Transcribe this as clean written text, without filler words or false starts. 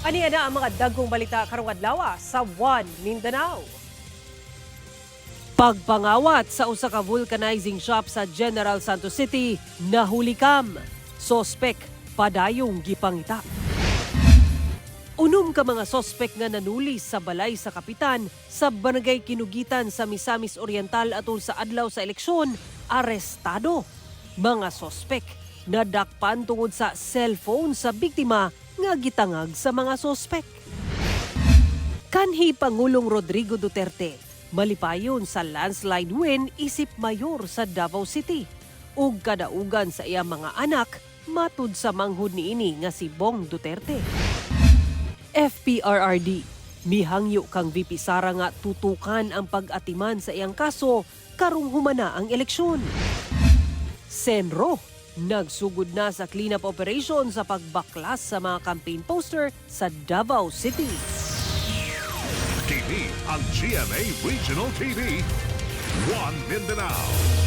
Ani na ang mga dagkong balita karong adlaw sa One Mindanao. Pagpangawat sa usa ka vulcanizing shop sa General Santos City, nahulikam. Sospek padayong gipangita. Unom ka mga sospek nga nanulis sa balay sa kapitan sa Barangay Kinugitan sa Misamis Oriental atol sa adlaw sa eleksyon, arestado. Mga sospek nadakpan tungod sa cellphone sa biktima nga gitangag sa mga sospek. Kanhi Pangulong Rodrigo Duterte, malipayon sa landslide win isip mayor sa Davao City ug kadaugan sa iya mga anak matud sa manghud niini nga si Bong Duterte. FPRRD, mihangyo kang VP Sara nga tutukan ang pag-atiman sa iyang kaso karong humana ang eleksyon. CENRO, nagsugod na sa cleanup operation sa pagbaklas sa mga campaign poster sa Davao City. Kini ang GMA Regional TV. One Mindanao.